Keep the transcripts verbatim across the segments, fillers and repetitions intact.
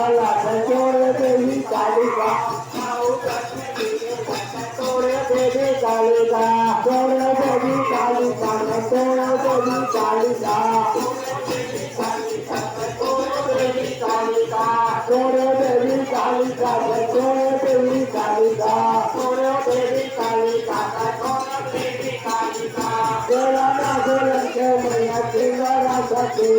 तोरे देवी कालिका, तोरे देवी कालिका, तोरे देवी कालिका, तोरे देवी कालिका, तोरे देवी कालिका, तोरे देवी कालिका, तोरे देवी कालिका, तोरे देवी कालिका, तोरे देवी कालिका, तोरा ना बोलन के मैया चिंगारा सती।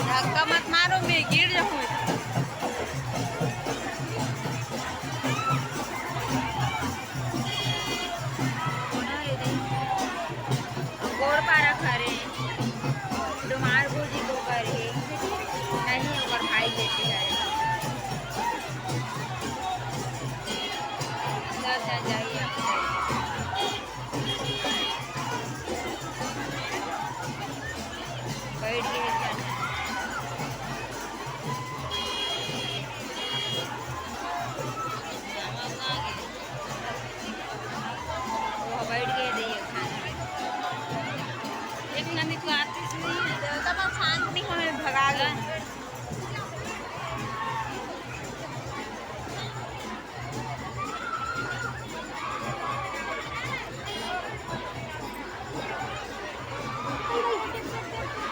धक्का मत मारो, मैं गिर जाऊँ। गोड़ पारा खा रहे, डोमार भोजी को करे, नहीं ओकर भाई बेटी है। सब जन जाइए। बैठ गए जन। वो बैठ गए, दे खाना। एक नंदी तो आती सुई, तब हम शांत नहीं होने, भगा गए।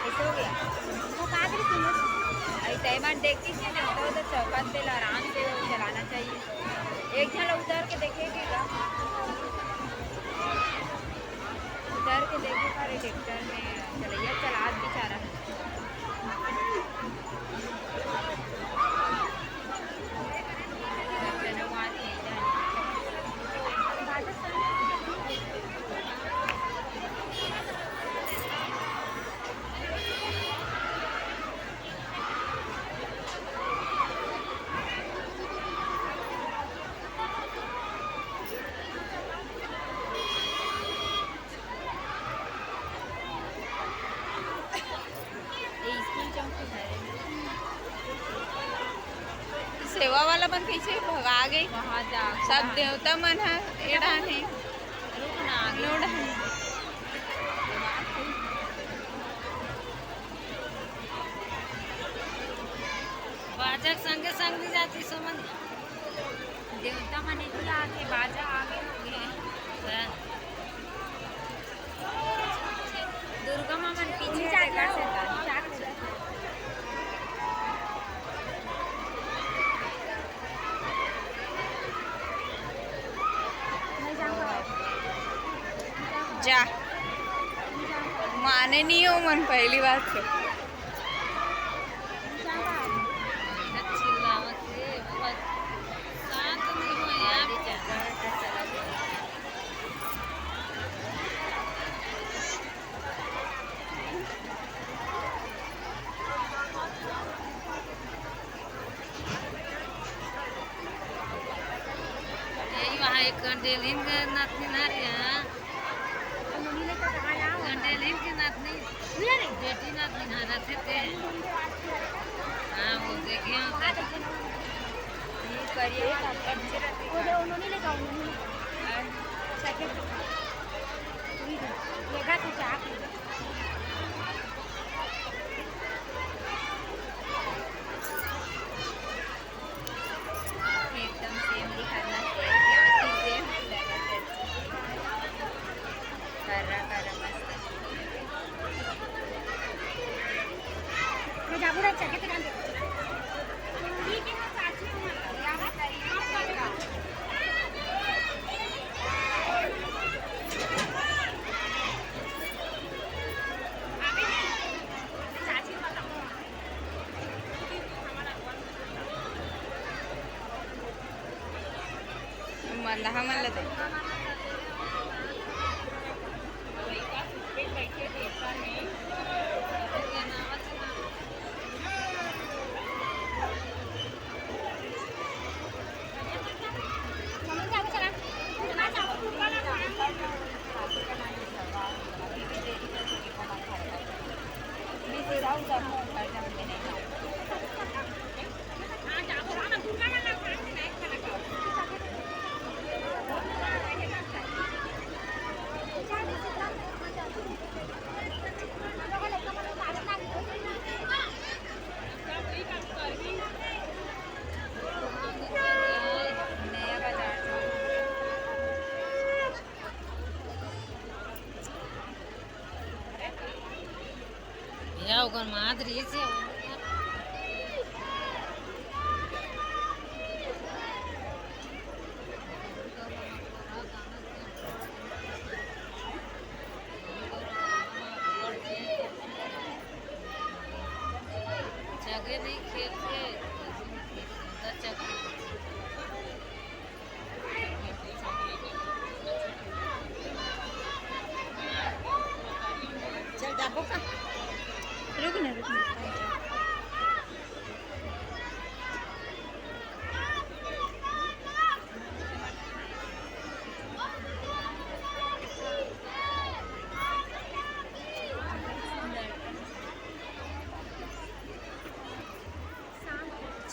ऐसे हो गया। वो कहाँ गई थी? अरे, time देखती थी ना, तो, तो चौकात पे आराम से चलाना चाहिए। एक झन उतर के देखे के का? उतर के देखे सारे ट्रैक्टर में चलैया चलात बेचारा। वाला मन कइसे भगा गे? वहाँ जा। सब देवता मन ह ए डहान हे। रुक ना, आगे। नो डहान। बाजा के संगे संग नहीं जाती सुमन। देवता मन इधर आके बाजा आगे होंगे। हाँ। दुर्गा माँ मन पीछे नीचे देखा से। जा, माने नहीं हो मन पहली बात से। यही वहाँ एक गंडेलिन के नातनी ना रही है। गंडेलिन के नातनी, बेटी नातनी ना रहते थे। हाँ, वो देखिए, वो तो। ये करिए, अच्छे रहते हैं। वो जो उन्होंने लेकर, उन्होंने लेकर। लेगा तो चाह। एकदम सेम दिखत ना, सेम, सेम लगा के। कर्रा, कर्रा, मस्त। मैं जाबू रे, चल के तो जान दे। मंदहा मन ल दे। या ओकर मात रहिस हे। जगह नहीं खेल के, तो चक्कर। चल जाबो का? रुक ना, रुक ना।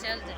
चल जा।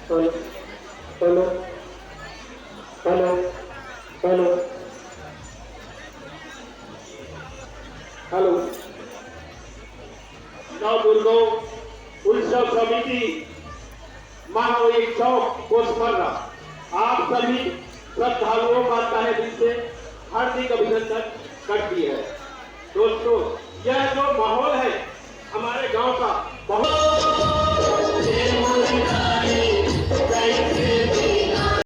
Hello, hello, hello, hello, hello. नवदुर्गों उत्सव समिति महाउत्सव कोसपर्रा आप सभी श्रद्धालुओं का तहे दिल से हार्दिक अभिनंदन करती है। दोस्तों, यह जो माहौल है हमारे गांव का, बहुत